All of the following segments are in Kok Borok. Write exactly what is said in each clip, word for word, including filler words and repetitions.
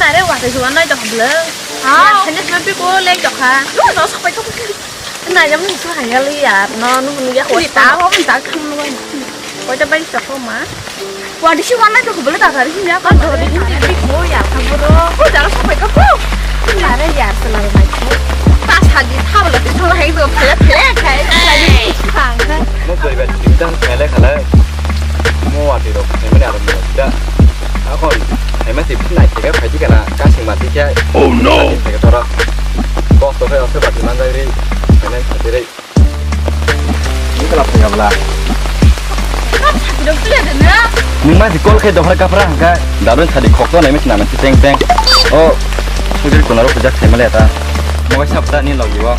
Are watwi se wanai tong bwle. Hao. Sende sima piko lek tokha. No, no, sapai tong. Nai jam ni su hanya li ya. No, no, ni ya ko. Ni ta ho, ni ta kham no. Koi ta bai tokho ma. Watwi se wanai tong bwle ta gari ni ya. Ko do ni ni piko ya, ka bro. Ko jalo sapai ka ko. Are ya, sala mai ko. Ta sa di, ta bwle ti thong hai do, phele, phele, khai, khai, khai. Mo koi ba, tim tang phele khala. Mo watwi rok, phele aro mo da. Akon, hai ma ti nai se ga phai di kana, ka sing ma ti kya. Oh no! Phai di kya tora. Boss to phai oso bati man jai ri, phai nai phai di ri. Ni kala phai ga bla. Ni ma si call khai dohar kapra hangka. Darun sadi khok to nai ma si na ma si teng teng. Oh, sujir kuna ro kujak khai ma le ta. Mo ga sab ta ni log yo.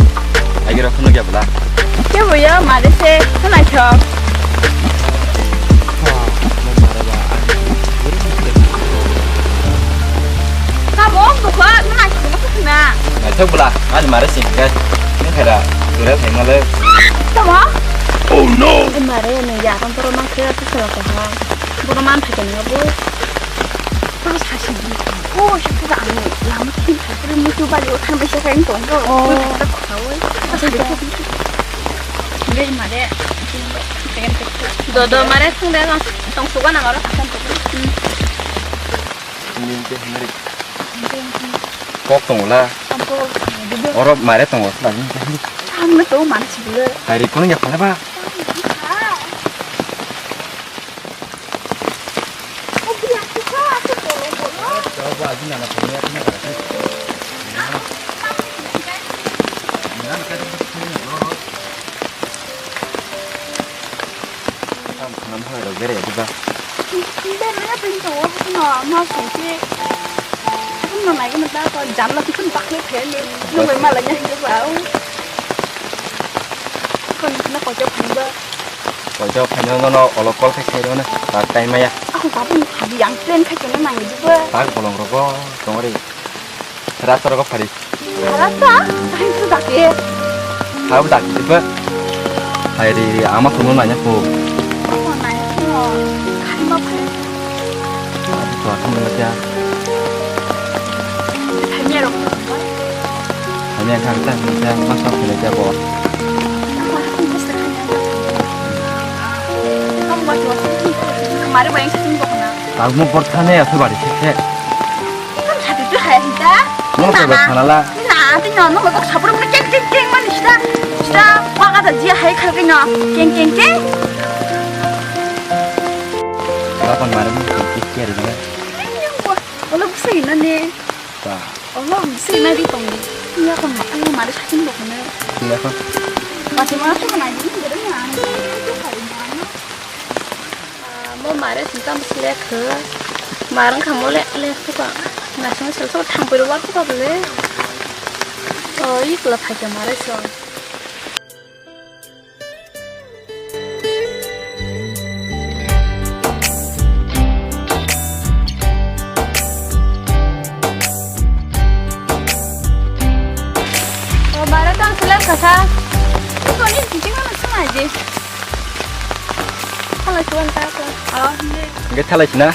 Ai ro khunu kya bla. Kebo ya, mare se, khwnaithok. Tamo, bukha, khwnaithok, bukha khwna. Naithok bwla, ani mare sing khe. Ni khaira, dure thai male. Tamo? Oh no! Ai mare, ni ya, kan poro mang khe, tu sala kha. Bono man thai tong bo. Tamo sasi di. Oh, sakha ang lama khin thai, pura mutu bali o thang bai sakha ang tong. Oh. Ui, kha kha oi. Asa de. Bai mare. Dodo mare thung de tong suga na maro kasan to. Hindi hindi hindi. Kok tong la. Oro mare tong la. Ang na to man si bule. Hari kono ya pala ba. Tamo khwnam hai rok bere diba. Bere ya bini to no ma sai ke. Kun no nai kun ta ko jam la kun bakle phele. No bai mala nya ke ba. Kon na ko jo phani ba. Ko jo phani no no olo call khai khai ro na. Tak time ya. Aku tapi yang plan khai kana nang diba. Tak bolong rogo tongri. Rasta rogo phari. Rasta? Hai su dake. Hau dake diba. Hai ri ri ama kuno nanya ko. Ko nanya ko. Khai ma phai. Adi to aku nanya kya. Hai mi ro. Hai mi khang ta nanya kya masa phai kya bo. Kamu buat apa? Kemarin banyak sih kok na. Aku mau pertanyaan ya sebalik sih. Kan hati tu hai hita. Mo ko ba thanala. Na, ti no, no, ko sabur mo keng, keng, keng, man sida. Sida, wa ka da ji hai khal ke no. Keng, keng, keng. Ba kon mare mo keng, keng, keng, keng. Wala busai na ne. Ba. Wala busai na di tong. Ya kon ma, ayo mare sakin bok na. Ya kon. Pati ma tu na ji, ni gere na. Ah, mo mare sing tamo si lekha. Marang kha mo le, lekha ka. Nasing sel so thang pui wak ka bole. Oh, ikla phai ka mare so. Oh, mare tang si lekha kha. Ko ni kiting ano sung aje. Thalai chuan ta ko. Oh, hindi. Hingke thalai sina.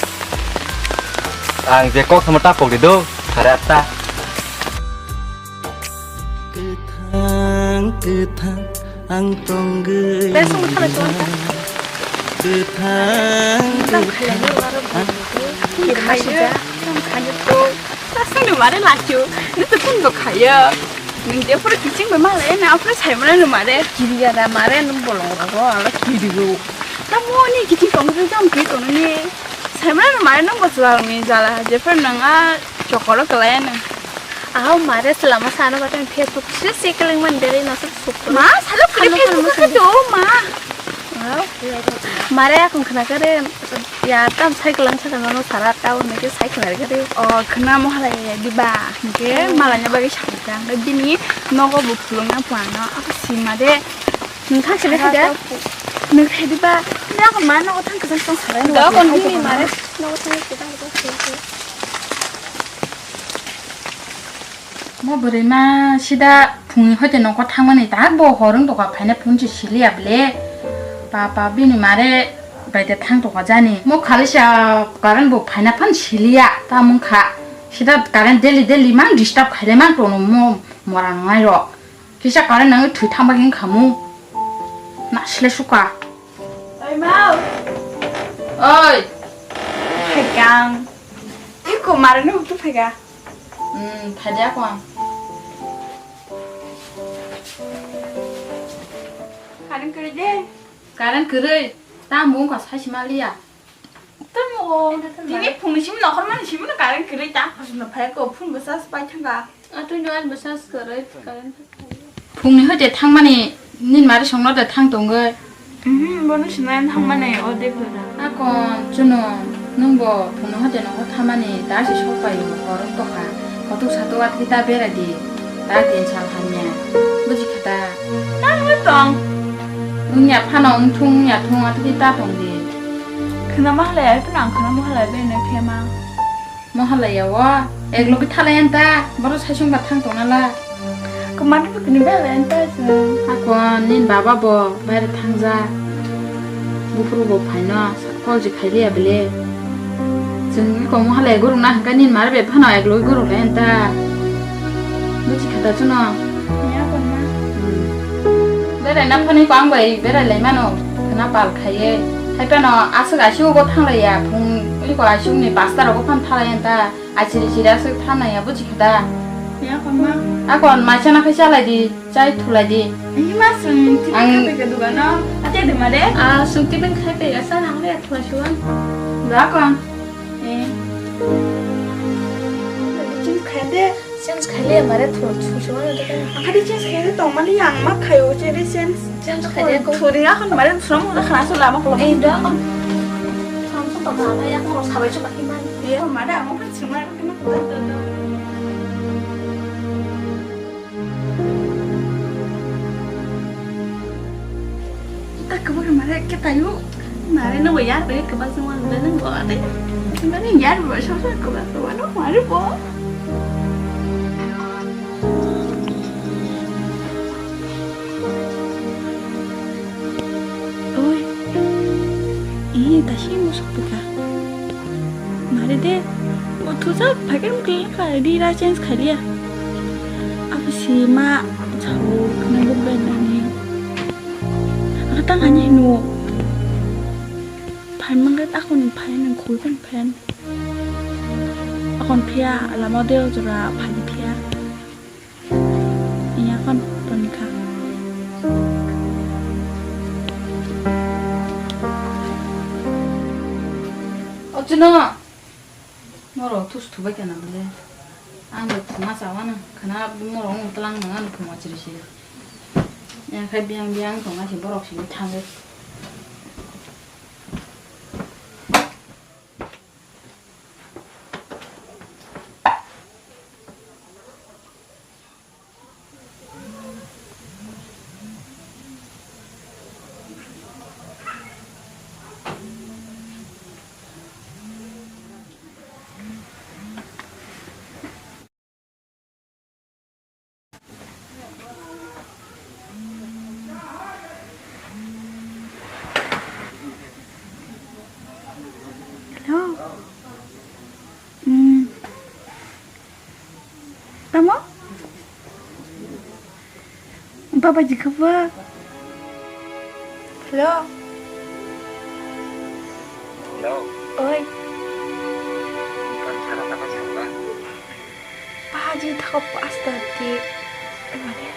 Ang je kok sama tapok di do. Hari atta. Kwthang, kwthang, ang tongwi. Bes, ang thalai chuan ta. Kwthang, tang khailai kwthang, ni waro ang khailai, tang khailai to. Sasano mare lachu. Ni to kun do khaya. Nung je pura kiching bai malai na, apre sai mare no mare. Kiriya da mare nung bolong rogo, ala kirigo. Tamo ni kiching tong tu jam ki tong ni. Sai mare no mare nung bo chwal ni jala, je pura nung a chokoro kelai na. Aho mare selama sana batang Facebook si si keling man dere na suk suk. Ma, salo kiri Facebook ka tu, ma. Mare akong khna kare ya tam cycle ang saka no sara tau ne ke cycle ar kare. O khna mo hala ya diba. Ke mala nya bagi saka. Bini nogo bu pulung na puano. Aku sima de. Nung thang sini sida. Nung khai diba. Nda ko ma nogo thang kajang tang sara. Da kon bini mare. Nogo thang kajang tang sara. Mo bwrwi ma sida phungni hoite nokho thangmani tak bo hor wng tongkha phaina phone se siliya ble. Papa bini mare baide thang tongkha jani. Mo khalisa current bo phaina phan siliya ta mungkha. Sida current daily daily mang disturb khaile mang tono mo mora nangnai rok. Kisa current nang thwi thamba ging khamu. Na sile suka. Oi mau. Oi. Phaikang. Iko mara no tu phaika. Hmm, phadia ko. Current kwrwi de. Current kwrwi. Ta mung ka sai sima liya. Tamo, tini phungni simi nokhormani simi no current kwrwi ta. Aswkno phai ko phone bwsa pai thangka. Atwino ani bwsa kwrwi current. Phungni hoite thangmani nini mari songno de thang tongwi. Mhm, bono simi thangmani o de kwrwi. Akon chuno nungbo phungni hoite nokhor thamani da si sok pai o korok tokha. Kotuk satuk atwi ta berai di. Ta tin sal hamya. Buji kha da. Tamo tong. Wngya phano wngthung wngya thung atwi ta tong di. Khna ma halai ai phano ang khna ma halai bai nai phema. Ma halai ya wa. Ek logi thalai anta. Boro sai sung ba thang tong nala. Kman bu kini bai lai anta. Akon nin baba bo bai thangja. Buphuru bo phaino. Call je khailiya bele. Chwng eko mo halai gurung na hwnkha nini mar be phano ek logi gurung lai anta. Buji kha da chuno. Ya kon ma. Hmm. Berai na phani ko ang bai berai lai mano. Khna pal khaiye. Hai phano aswk aswk go thanglaiya phung eko aswk ni pasta rogo phan thalai anta. Achiri chiri aswk thanglaiya buji kha da. Ya kon ma. Akon mai chana khai chalai di. Chai thulai di. Ini mas ang tiffin ang khai pega dugano. Ate de mare. Ah, sung tiffin khai pega sa nang le thua suan. Da kon. Eh. Change khai de. Change khai le mare thua suan de kan. Akadi change khai de tong mali ang ma khai o che de change. Change khai de ko. Thuri akon mare thura mo khana so lama ko. Eh, da kon. Thura mo so tong lama ya ko sabai so ba iman. Iya mare ang ma khai suma. Tak kebur mare ke tayu. Mare no ya re ke ba semua de nang bo ate. Mare ya bo so so ke ba to no mare bo. Oi. Ini tasi musuk pika. Mare de, o thusa phaikan khlai kha, di ra change khailiya. Abo si ma chao khna bo bai nani. Aka tang ani hino. Phan mangret akon phan nang khui phan phan. Akon phiya lama de jora phani phiya. Iya kan tonika. Ochuno. Moro tus thubai kana bole. Ang bo thuma sawana. Kana moro ang tlang nang ang thuma chiri chiri. Ya khai biang biang thuma si borok si thangai. Hello. Hmm. Tamo? Baba ji khaba? Hello. Hello. Oi. Kan sana tama sana. Paji thakop asta di. Mane.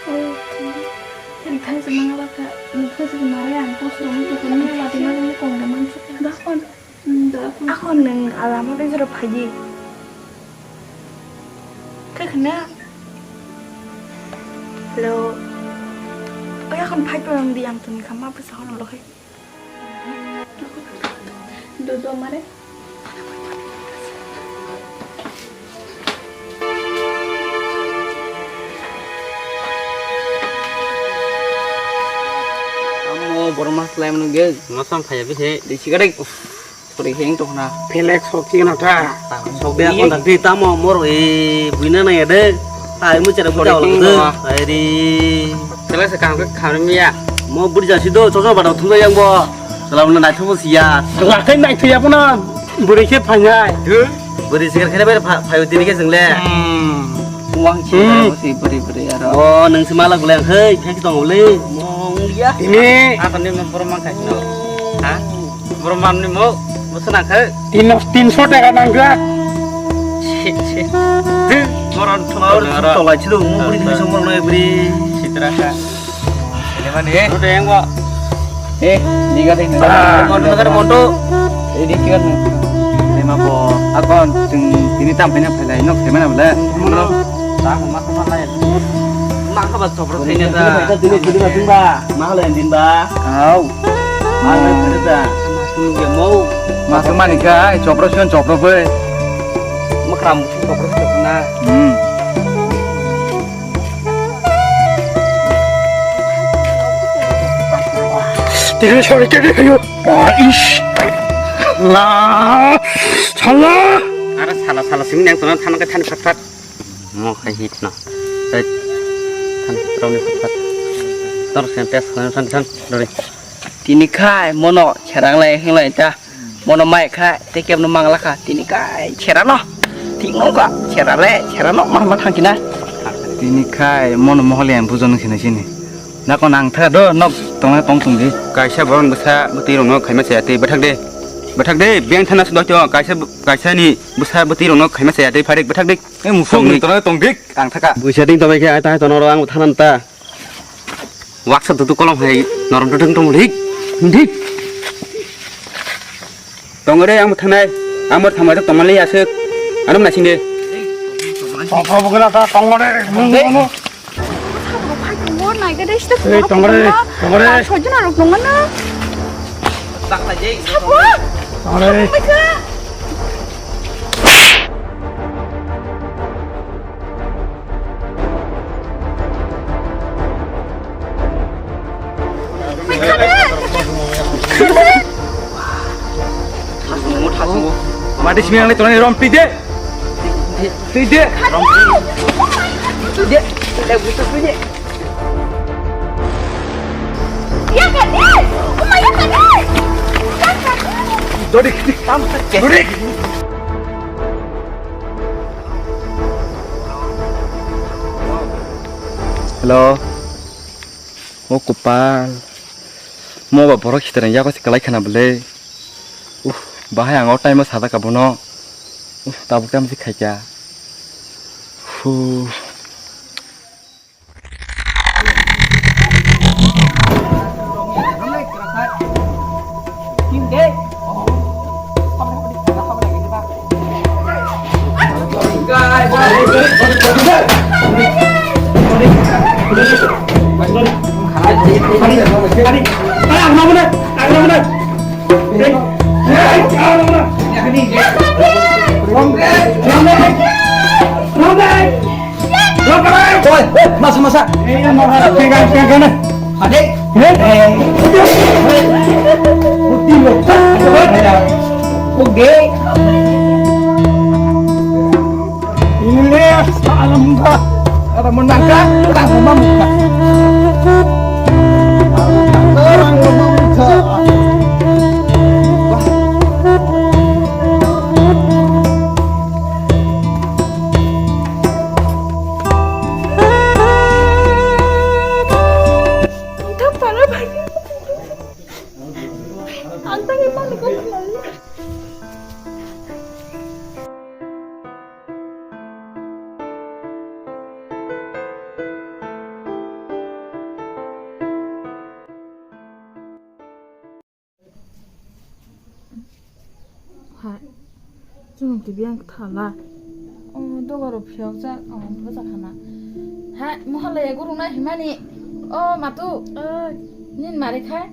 Oi, tini. Rikha se mangala ka, rikha se mare ang post room to kami lati ma ni kong da man. Da kon. Hmm, da kon. Ako nang alama de jero phaji. Khe khna. Hello. Oi, akon phai to nang di ang tuni khama bwsa hono lohe. Dodo mare. Amo borok mas lai mano ge masam phaya bise de sigarek. Pori heng tokna. Felek sok chikna ta. Sok be akon dak di tamo moro e buina na ya de. Ai mu chara buta wala de. Ai ri. Felek se kam ke khamri miya. Mo buri jasi do chocho bada thung yang bo. Salam na naithu bo siya. Lakai naithu ya puna buri ke phangai. Bwrwi sikar khaina bai pha-, phaio tini khe chwng le. Hmm. Wang si Hmm. si bwrwi bwrwi aro. Bo nwng se mala gulai ang hei, phek tong le. Mong ya. Tini. Ang tani mo borok mang khai no. Ha? Borok mang ni mo, mo sana khai. Tin, tinso taka nang kha. Chi, chi. Borok thok Mau tong aro. Tolai chido, mo bwrwi tini song borok nai bwrwi. Sitra kha. Ini mana, eh? Udah yang gua. Eh, tiga deh. Ah. Monto, negara monto. Eh, di tiga nih. Lima po. Akon, sing, ini tampilnya pelai, nok, gimana, bela? Monto. Tak, mas, mas, lah, ya. Mak, apa, coprot, ini, ta. Ini, ini, ini, ba. Mahal, ya, din, ba. Au. Mahal, ya, din, ba. Masuk, ya, mau. Masuk, mana, ka? Eh, coprot, sih, coprot, boy. Makram, coprot, coprot, nah. Hmm. Tini sori kene ayo. Ish. La. Sala. Ara sala sala sing nang tona than ke than phat phat. Mo khai hit na. Tei than phat rau ni phat phat. Tor sen tes kan than than dori. Tini khai mono cherang lai heng lai ta. Mono mai kha, tei kebno mang lakha. Tini kai chera no. Thik no ka, chera le, chera no, ma, ma thang kina. Tini kai mono mohole ang bujo no khina sini. Nako nang tha do, nok tong tong tong di. Kaisa borok bwsa bwtwi rok no khaima chaya tei bwthak de. Bwthak de, beng thana se doito, kaisa, kaisa ni bwsa bwtwi rok no khaima chaya tei pharik bwthak de. E musong ni tong tong dik, ang thaka. Buisa ding tong khe, ai ta, ai tono ro, ang thana ta. Waksa tutu kolom hai norom tutung tong dik, dik. Tongore ang thanai, ang thamai tongmani aswk. Anum nasing de. Tongkro bugula ta tongore. Ei, tongore, tongore. Sojona rok tongmana. Tongore. Mati simi ang tonani rom tide. Tide. Tide. Tide. Dodi, dodi. Hello. O kopal. Mo ba borok khitarang yago se kwlai khana bwle. Uff, bahai ang o time o sajak abono. Uff, tabuk tamo se khaikha. Hu. Oi, oi, masa, masa. Pegang, pegang, pegang. Hade. Oke. Ini salam ka. Ada menang ka? Ada menang ka? Orang menang ka. Hai. Chwng twi biyang thala. O doga rok phiyok jak, o bwsa khana. Hai, mohalaya gurung nai himani. O matu. Oi. Nin mare khai?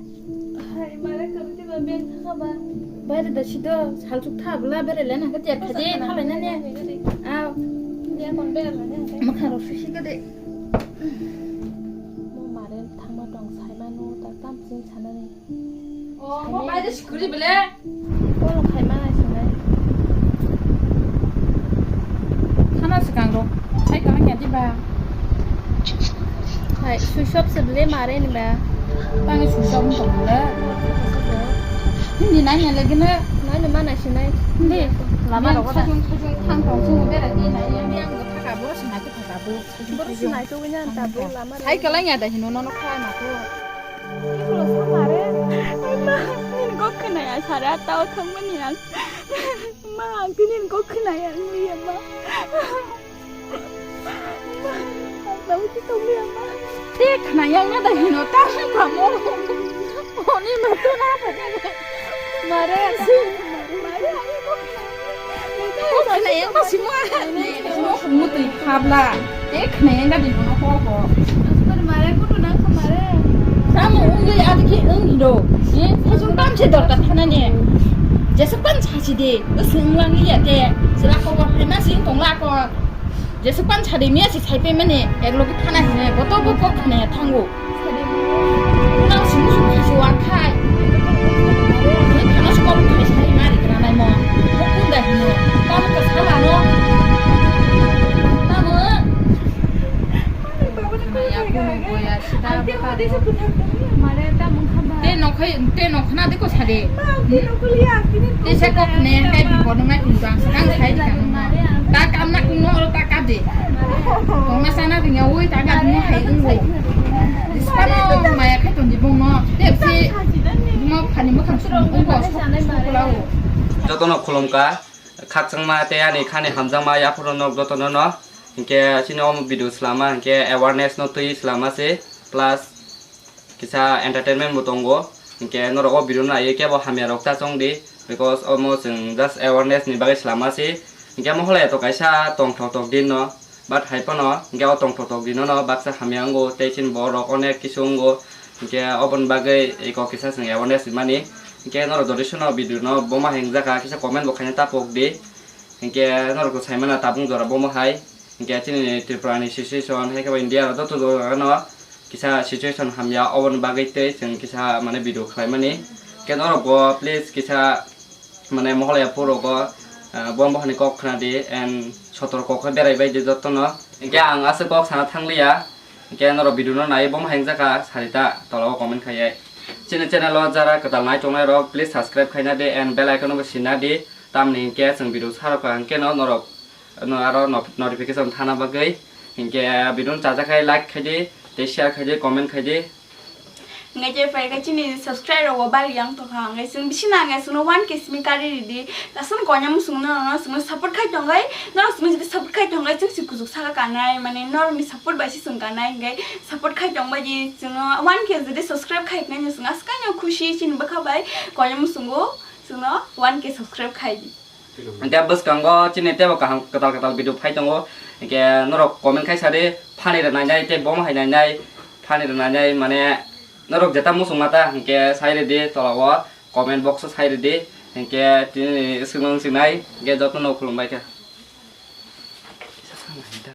Hai, mare kwrwi ba beng thaka ba. Baire da sido, salchuk tha bwla bere len hangke tiar khaji thalai nani. Aw. Dia kon bere len hangke. Mwkhang rok susi kade. Mo mare thangma tong saimano ta tam ching sanani. Oh, mo bai de sikuri bele. Call khai ma nai sinai. Khana swkang rok. Sai kama kya diba? Hai, switch off se bele mare ni ba. Tang switch off to bele. Hindi nai nya lagi na. Nai ni ma nai sinai. Hindi. Lama rok da. Khajung khajung thang tong chung berai di nai yang yang thaka bo sinai ke thaka bo. Boro sinai to winya ta bo lama rok. Hai kala nya da hino no no khai ma to. Iko samare. Ma, nin gok khna ya sara ta o thang mani ya. Ma, tinin gok khna ya ni ya ma. Te khna yang na da hino ta kamo. Oni ma to na ta. Mare, mare, khna yang ma simo. Mo khumutwi khabla. Te khna yang da hino ko ko. Mare ko na khamare. Tamo ungli adikhe ung hino. Ye, sejong tam se dorkar thanani. Jesa pan sasi de. Usung lang ya te. Sila ko ko hai ma sing tong la ko. Jesa pan sade miya si sai pe mene, ek logi thana hine, boto bo kok khane thango. Unang si musu khai si wa khai. Ni thana si kok khai sai ma ri kana nai mo. Ko kun da hino. Tamo ka sala no. Tamo. Maya kuno boya sita baka no. Te nokhai, te nokhna de ko sade. Te se kok ne, kai bi bodong ngai kun jang, sakang sai di kanu. Ta kam na kun no, ta ka de. Tongna sana ringya, oi, ta ka no hai ung bo. Dispano maya khai ton di bong no. Te se mo khani mo kham sung ung bo, sok sok lao. Jotono khulumkha, khakchangma tei ani khani hamjakma yaphuru nok jotono no. Hinkhe chini omo video swlama hinkhe awareness no twi swlama se, plus kisa entertainment bo tongo, hinkhe norok o video no naiwi kebo hamya rok ta chong di, because omo chwng just awareness ni bagwi swlama se, hinkhe mohole to kaisa tongthok thok din no, but hai phano hinkhe o tongthok thok din no baksa hamya wngo, tei chini borok onek kisu wngo, hinkhe oboni bagwi eko kisa chwng awareness rimani, hinkhe norok jodi sono video no boma hingjaka kisa comment bo khaina ta pok di, hinkhe norok to saimana tabung jora bomo hai. Hinkhe chini Tripura ni situation, hai khe bo India rok joto jagano kisa situation hamya, oboni bagwi tei chwng kisa mane video khlaimani. Hinkhe norok bo please kisa mane mohole phuru rogo, ah, bo mohani kok khna di and sotorko khe berai bai di jotono. Hinkhe ang aswk kok sana thangliya, hinkhe norok video no nai bo mohai wngjakha sarita tola o comment khaiya. Chini channel o jara kwtal nai tongnai rok please subscribe khaina di and bell icon no bo sina di, tamni hinkhe chwng video sarokha hinkhe no norok no aro no-, notification thana bagwi. Hinkhe video no chajakkhai like khaidi, tei share khaidi, comment khaidi. Hinkhe je phaikhe chini subscribe rok bo bari yang tongkha, hinkhe chwng bisi nang chwngno one K simi kari ridi. Aswk koina muchung no, no chwngno support khai tongkhe, norok chwngno jodi support khai tongkhe chwng si kuchuk saka kanai, mane norokni support bai se chwng kanai, hinkhe support khai tongbai di chwngno one K jodi subscribe khai khnai chwng aswk no khusi chini bwkha bai koina muchungo chwngno one K subscribe khai di. Hinkhe bwskango chini teibo kaham kwtal kwtal video phai tongo. Hinkhe norok comment khai sadi, funny rok nainai tei bomo hai nainai, funny rok nainai mane norok jeta muchung mata hinkhe sai ridi tola o comment box o sai ridi. Hinkhe tini swngno swng sinai hinkhe jotono khulumbai kha.